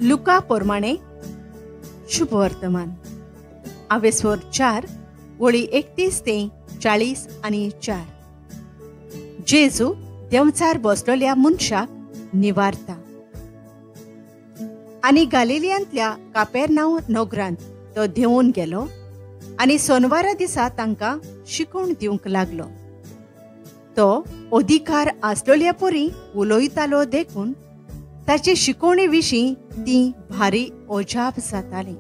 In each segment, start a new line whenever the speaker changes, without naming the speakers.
लुका प्रमाणे शुभवर्तमान आवेस्वर 4 वळी 31 ते 40 आनी 4. जेजू देंवचार बसलोल्या मनशाक निवारता. आनी गालिलियांतल्या कापेरनाव नगरांत तो देंवून गेलो आनी सोनवारा दिसा तांकां शिकोवण दिवंक लागलो. तो अधिकार आसलोल्या परी उलयतालो देखून ताचे शिकोवणे विशीं ती भारी अजाप जाताली.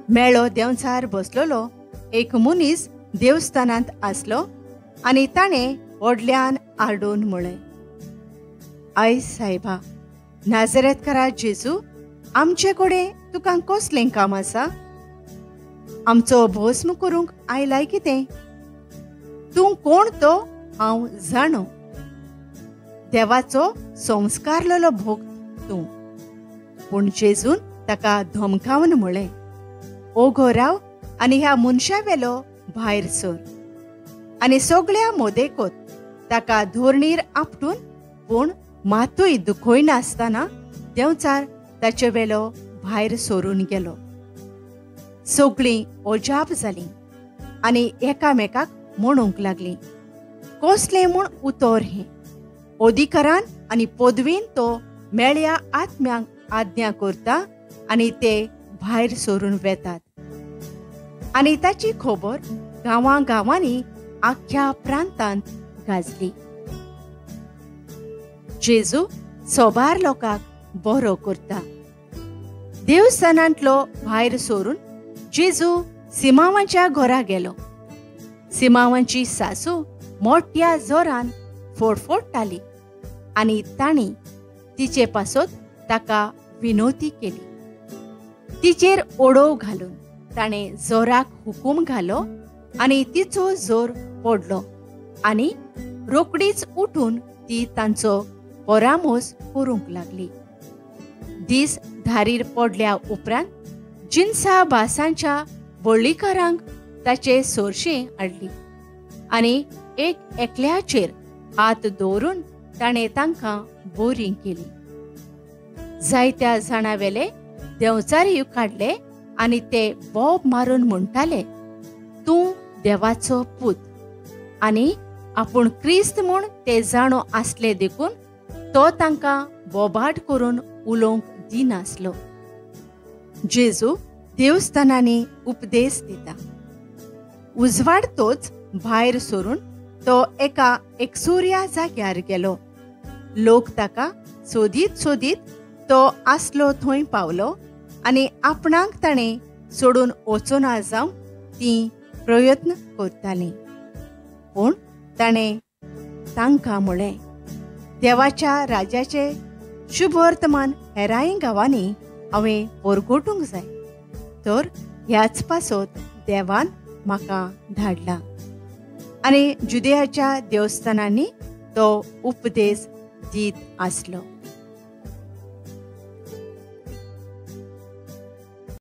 मेळो देंवचार बसलोलो एक मनीस देवस्थानांत आसलो आनी ताणें व्हडल्यान आरडून म्हळें, आय सायबा, नाजरेतकारा जेजू, आमचे कडेन तुका कसलें काम आसा? आमचो भस्म करूंक आयलाय कितें? तूं कोण तो हांव जाणो, देवाचो संस्कारलेलो भक्त तूं. पूण जेजून ताका धमकावन म्हळें, ओगो राव आनी ह्या मनशा वेलो भायर सर. आनी सगळ्या मोदेकोत ताका धोरणीर आपटून पूण मातूय दुखयनासतना देंवचार ताचे वेलो भायर सरून गेलो. सगळीं अजाप जालीं आनी एकामेकाक म्हणूंक लागलीं, कसलें म्हूण उतर हें? अधिकारान आनी पदवीन तो मेळ्या आत्म्यांक आज्ञा करता आनी ते भायर सरून वेतात. आनी ताची खबर गांवां गांवांनी आख्ख्या प्रांतांत गाजली. जेजू सोबार लोकांक बरो करता. देवस्थानांतलो भायर सरून जेजू सिमांवाच्या घरा गेलो. सिमांवाची सासू मोठ्या जोरान फोडफोडटाली आनी तांणी तिचे पासत ताका विनवती केली. तिचेर ओडोव घालून ताणें जोराक हुकूम घालो आनी तिचो जोर पडलो आनी रोकडीच उठून ती तांचो परामोस करूंक लागली. दीस धारीर पडल्या उपरांत जिनसा भासांच्या बळीकारांक ताचे सोरशें हाडली आनी एक एकल्याचेर हात दवरून ताणें तांकां बोरीं केली. जायत्या जाणां वेले देंवचारीय काडले आनी ते बोब मारून म्हणटाले, तूं देवाचो पूत. आनी आपूण क्रिस्त म्हूण ते जाणो आसले देखून तो तांकां बोबाट करून उलोवंक दिनासलो. जेजू देवस्थानांनी उपदेश दिता. उजवाडतोच भायर सरून तो एका एकसुऱ्या जाग्यार गेलो. लोक ताका सोदीत सोदीत तो आसलो थंय पावलो आनी आपणाक ताणें सोडून वचना जावंक तीं प्रयत्न करतालीं. पूण ताणें तांकां म्हळें, देवाच्या राज्याचें शुभवर्तमान हेराय गांवांनी हांवें परगटूंक जाय, तर ह्याच पासत देवान म्हाका धाडला. आनी जुदेयाच्या देवस्थानांनी तो उपदेश दीत आसलो.